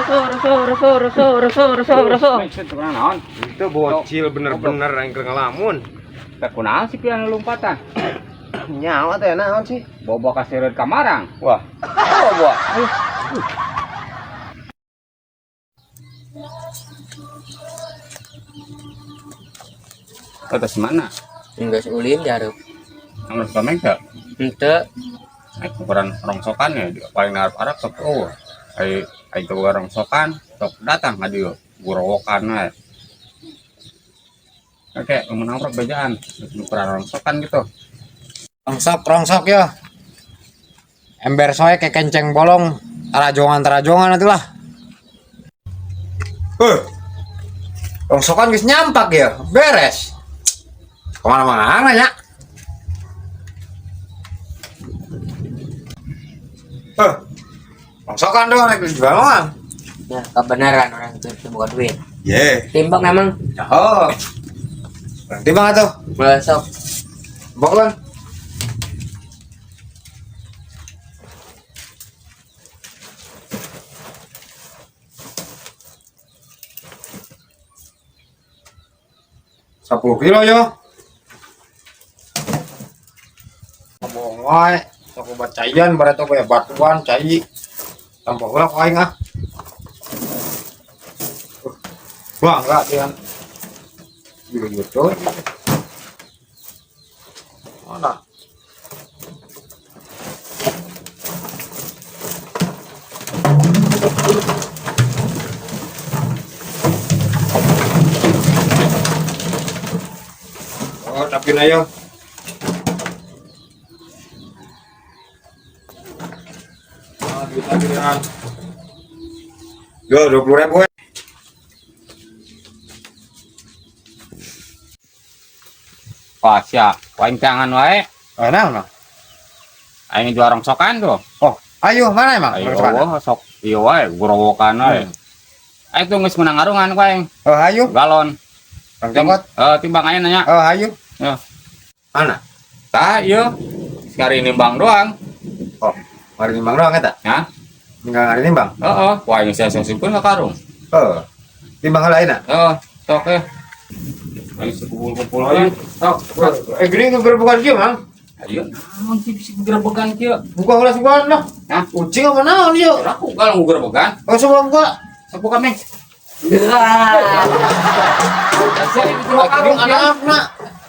So so so so so so so. Naon? Itu bocil bener-bener yang keur ngelamun. Teh kunaon sih pian lompatan? Nyawa teh naon sih? Bobo kaseureut ka marang. Wah. Bobo. Atas mana? Enggak ulin jarup. Nomor komeng teu? Henteu. Ai ukuran rongsokan ya paling arep-arep sok eueuh. Ai ai teu boga rongsokan sok datang ka dieu gorowokan we. Oke, mun amprok bejaan ukuran rongsokan gitu. Rongsok, rongsok ya. Ember soe kayak kenceng bolong, tarajongan-tarajongan itulah. Rongsokan geus nyampak ya, beres. Kemana-mana ya? Rongsokan dong, rek dijual. Ya, kebenaran orang itu bukan duit. Ye. Timbang emang. Oh. Berhenti banget tuh. Besok. Bok lan. 10 kilo yo. Bohong wae, sok obat caian barat obat batuan cai. Tanpa heula ku aing ah. Wah, enggak dia. Gitu. Mana? Oh, tapi ayo. Ah, duit lagi ya. Yo, 20.000. Wah, sia, waing tangan wae. Oh, nah, nah. Aing jual rongsokan tuh. Oh, ayo mana emang? Ayo, Rongsokan? oh, sok ieu wae gorowokan wae. Aing tuh geus menang arungan ku aing. Oh, ayo. Galon. Rong cokot. Timbang aja nanya. Oh, ayo. Ya. Mana? Tah, ieu. Sekali nimbang doang. Oh, mari nimbang doang eta. Hah? Tinggal ngari nimbang. Heeh, wah aing sia sipun ka karung. Oh. Timbang heula ayeuna. Heeh, sok ya. Aing sekumpul-kumpul aja. Sok. Eh, gini ngegerbekan kieu, Mang. Ayo, naon sih bisa gerebegan kieu? Buka heula sugan lah. Hah? Ucing apa naon ieu? Aku kalau gerebegan, Oh, coba buka. sok buka meng. Karung anak-anak.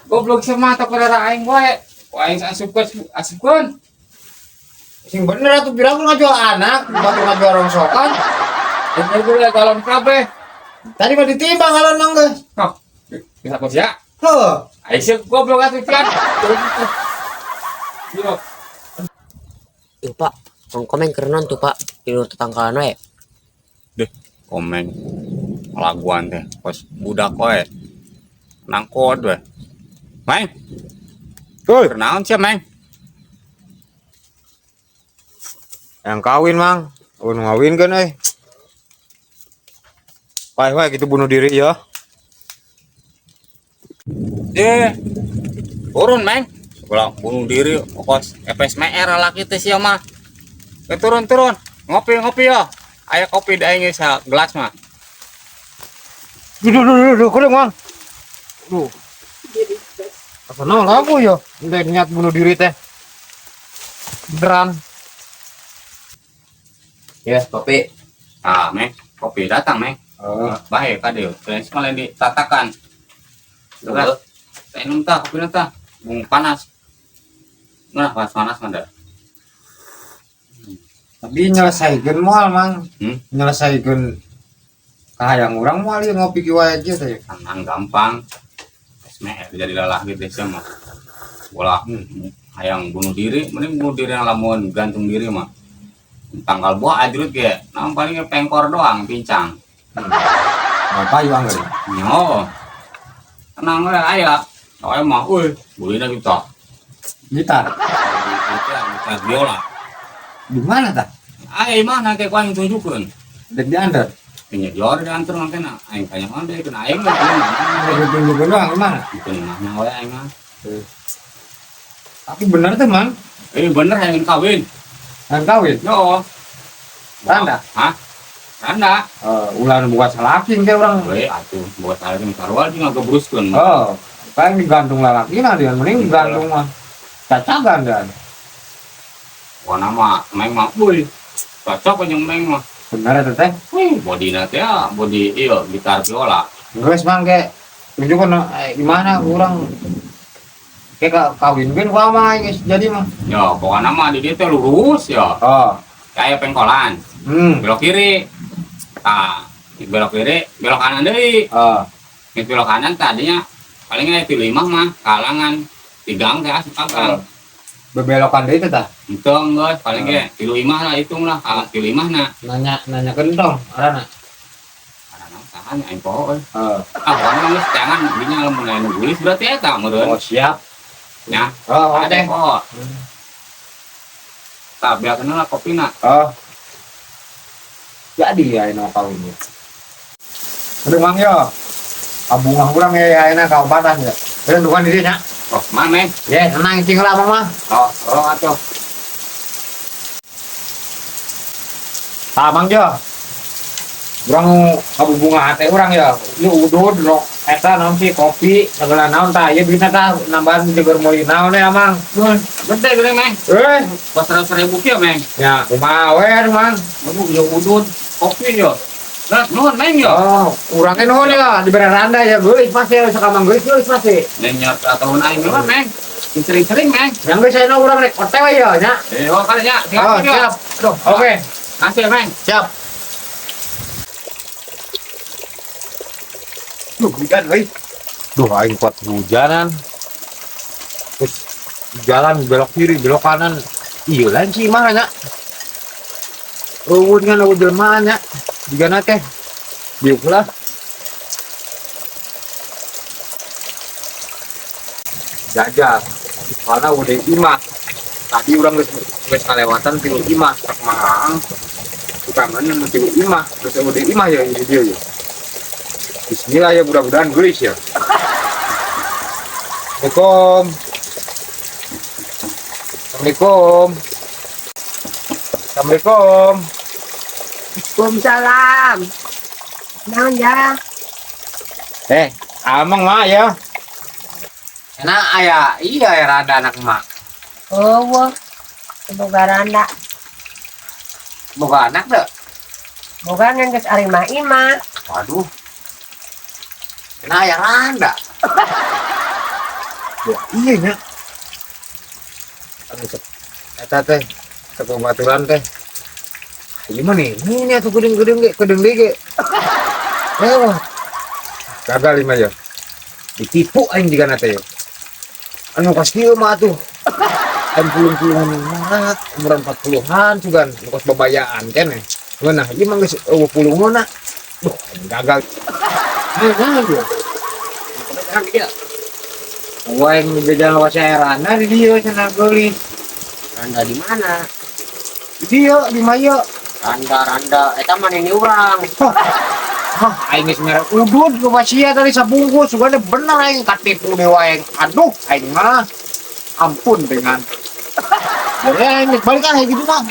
Goblok sama tak pada aing wae. Wah aing asupkeun asupkeun. Sing bener atuh pirang ngajual anak, batu ngajual rongsokan. Bener gue galon kabeh. Tadi mah ditimbang galon mang geus. Hah, bisa kok sia? Heuh. Aing sih goblok atuh cian. Yo, Tuh, Pak. Kong komen kerenon tuh, Pak. Di luar tetanggaan wae. Deh, komen laguan teh kos budak wae. Nangkod we. Meng, Hoi, naon sia, Meng? yang kawin mang, un ngawin kan euy. Wah, wah gitu bunuh diri ya. Eh, turun, Meng. Sekolah bunuh diri kos FSMR laki teh sia mah. Eh, turun turun. Ngopi ngopi ya. Aya kopi da aing geus gelas mah. Duh, duh, duh, duh, kuring mang. Duh. Apa naon lagu ya? Udah niat bunuh diri teh. Beneran. Ya, kopi. Ah, Meng, kopi datang, Meng. Oh, Baik ka dieu. Lain sekalian ditatakan. Terus, teh minum tah, kopi tah. Bung panas. Nah, panas panas mah da. Tapi nyelesaikeun moal mang. Hmm? Nyelesaikeun kahayang urang moal ieu ngopi kieu wae aja teh. Tenang gampang. SMR jadi lelah gitu sih mah. Bola hayang bunuh diri, mending bunuh diri yang lamun gantung diri mah. Tanggal buah ajrut ge, nah palingnya pengkor doang pincang. Bapak ieu anggar. Nyo. Tenang we aya. Soalnya mah, euy, bulina kita. Gitar. Gitar, gitar biola. Di mana tah? Aya mah nanti ku aing tunjukkeun. Dek diantar. Nya jor diantar mangkena aing tanya mah deui keun aing mah ieu mah. Dek ditunjukkeun doang gimana? Itu mah we aing mah. Tapi bener teh mang. Eh bener hayang kawin. Hayang kawin. Yo. Tanda? Hah? Randa. Ulah nu boga salaki engke urang. We atuh boga salaki sarua jeung ngagebruskeun. Oh, paling digantung lalakina dia, mending digantung mah. Cacagan dan. Pokona mah Meng mah euy. Cocok jeung Meng mah. Bener eta teh. Wih, bodina teh ya, bodi ieu gitar biola. Geus mang ke tunjukkan gimana urang ke kawinkeun ku amang geus jadi mah. Ya, pokona mah di dieu teh lurus ya. Oh. Kayak pengkolan. Belok kiri. Tah, belok kiri, belok kanan deui. Oh. Geus belok kanan tadinya paling aya 3 imah mah, kalangan tigang teh asup ka gang. Oh. Bebelokan deui teh tah. Entong geus paling ge 3 imah lah hitung lah, 3 imahna. Nanya nanya kentong arana. Arana saha nya aing poho euy. Heeh. Ah, pokona geus jangan dinya lamun aya nu geulis berarti eta meureun. Oh, siap. Ya. Oh, oke. Ada poho. Tah, beakeun lah kopina. Oh. Jadi ya ini kawin ya. Aduh mang yo. Abungah urang ya ayeuna kaobatan ya. Eureun dukan diri nya. Oh, mana? Ya, tenang cing lah mang mah. Oh, oh atuh. Tah mang yo. Urang ngabubungah hate urang ya. Ieu udud rok eta naon sih kopi segala naon tah ieu duitna tah nambahan jeger meuli naon ya mang. Nuhun. Gede geuning Meng. Pas 100.000 kieu Meng. Ya, kumaha we mang. Aduh, ieu udud kopi yo. Lah, nuhun Meng yo. Oh, urang teh nuhun ya dibere randa ya geulis pasti sok amang geulis geulis pasti. Nenya tahun aing mah Meng. Sering-sering Meng. Yang geus ayeuna urang rek ote we ya nya. Oh, kan nya. Oh, siap. Aduh, oke. Kasih Meng. Siap. Duh, hujan euy. Duh, aing kuat hujanan. Terus jalan belok kiri, belok kanan. Iya lain sih mah nya. Eueun kan eueuh jelema nya. Digana teh. Diuk lah. Jajal. Soalna udah imah. Tadi urang geus ngalewatan tilu imah, rek mahang. Utamanya nu tilu imah, geus udah imah ya ini dia ya. Bismillah ya, mudah-mudahan geulis ya. Assalamualaikum. Assalamualaikum. Assalamualaikum. Waalaikumsalam. Naon ya? Amang mak ya. Enak aya, iya ya rada anak mak. Oh, wah. Boga randa. Boga anak deh. Boga ngan geus ari mah imah. Waduh. Enak aya randa. Ya, iya nya. Anu eta teh sepobaturan teh. Ieu mah nih, ini atuh geudeung-geudeung ge, geudeung deui ge. Wah. Gagal imah ya. Ditipu aing jigana teh ya. Anu kos kieu mah atuh. Kan pulung-pulungan mah umuran 40-an sugan, nu kos babayaan keneh. Ngeunah ieu mah geus eueuh pulungeunna. Duh, aing gagal. Nah, dia. Wah, yang jajan lewat randa di dia cenah geulis. Randa di mana? Di dia, di Maya. Randa, randa, eta mah nini urang. Hah, aing geus merek udud ke sia tadi sabungkus, sugana bener aing katipu deui aing. Aduh, aing mah ampun dengan. Boleh aing geus balik ah gitu mah.